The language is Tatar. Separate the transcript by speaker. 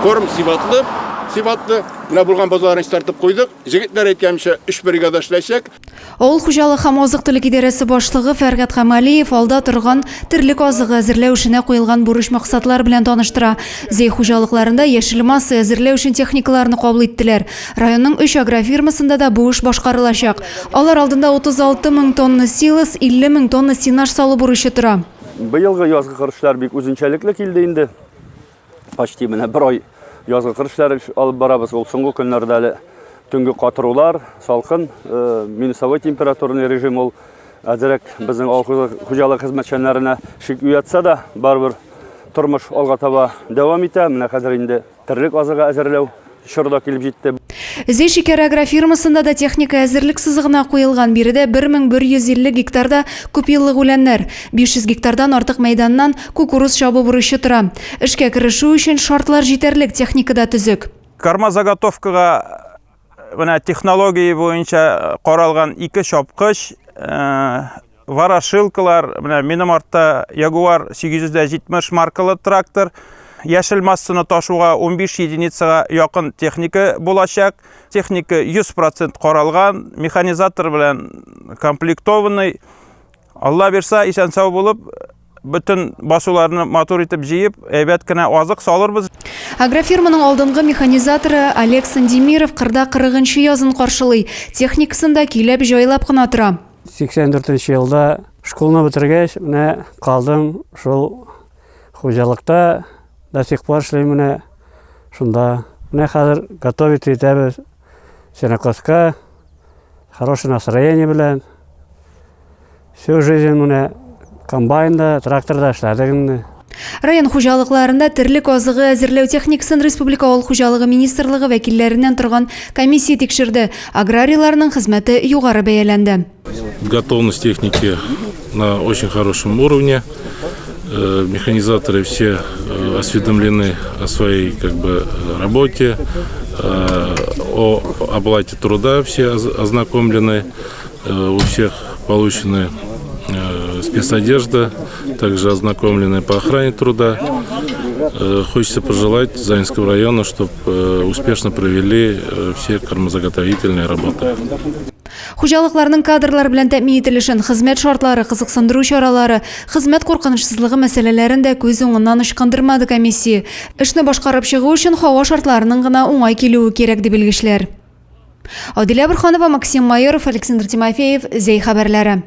Speaker 1: Корм сыйфатлы, сыйфатлы. Менә булган базларны чистартып куйдык. Җегетләр әйткәнчә, өч бригада эшләячәк.
Speaker 2: Авыл хуҗалыгы һәм азык-төлек идарәсе башлыгы Фәргать Камалиев алда торган терлек азыгы әзерләү эшенә куелган бурыч-максатлар белән таныштыра. Зәй хуҗалыкларында яшел масса әзерләү өчен техникаларны кабул иттеләр. Районның өч агрофирмасында да бу эш башкарылачак. Алар алдында 36 мең тонна силос, 50 мең тонна сенаж салу бурычы тора.
Speaker 3: Быелгы язгы кыр эшләр бик үзенчәлекле килде инде. Почти менә бер ай язгы кыр эшләре алып барабыз. Ул соңгы көннәрдә әле төнге катырулар, салкын, э, минусовой температурный режим ул әзерәк безнең авыл хуҗалыгы хезмәтчәннәренә шик уятса да, барыбер тормыш алга таба дәвам итә. Менә хәзер инде Терлек азыгы әзерләү чоры да килеп җитте.
Speaker 2: Зәй шикәре агрофирмасында да техника әзерлек сызыгына куелган. Биредә 1150 гектарда күпьеллык үләннәр, 500 гектардан артык мәйданнан кукуруз чабу бурычы тора. Эшкә керешү өчен шартлар җитәрлек, техника да төзек.
Speaker 4: Кормозаготовкага менә технология буенча каралган ике чапкыч, ворошилкалар, менә минем артта Ягуар 870 маркалы трактор, яшел массаны ташуга 15 единицага якын техника булачак. Техника 100% каралган, механизатор белән комплектованный. Алла бирса, исән-сау булып, бөтен басуларны матур итеп җыеп, әйбәт кенә азык салырбыз.
Speaker 2: Агрофирманың алдынгы механизаторы Олег Сандимиров кырда 40 нчы язын каршылый. Техникасын да көйләп, җайлап кына тора.
Speaker 5: 84 нче елда школны бетергәч, менә калдым шул хуҗалыкта. До сих пор эшлим менә шунда. Менә хәзер готовить итәбез сенокоска. Хорошее настроение белән. Всю жизнь менә комбайнда, тракторда эшләдек инде.
Speaker 2: Район хуҗалыкларында терлек азыгы әзерләү техникасын республика авыл хуҗалыгы министрлыгы вәкилләреннән торган комиссия тикшерде. Аграрийларның хезмәте югары бәяләнде.
Speaker 6: Готовность техники на очень хорошем уровне. Э, механизаторы все э, осведомлены о своей как бы, работе, э, о оплате труда все ознакомлены, у всех получены спецодежда, также ознакомлены по охране труда. Хочется пожелать Заинскому району, чтобы успешно провели все кормозаготовительные работы.
Speaker 2: Хуҗалыкларның кадрлар белән тәэмин ителешен, хезмәт шартлары, кызыксындыру чаралары, хезмәт куркынычсызлыгы мәсьәләләрен дә күз уңыннан ычкындырмады комиссия. Эшне башкарып чыгу өчен һава шартларының гына уңай килүе кирәк, ди белгечләр. Адилә Борһанова, Максим Майоров, Александр Тимофеев, Зәй хәбәрләре.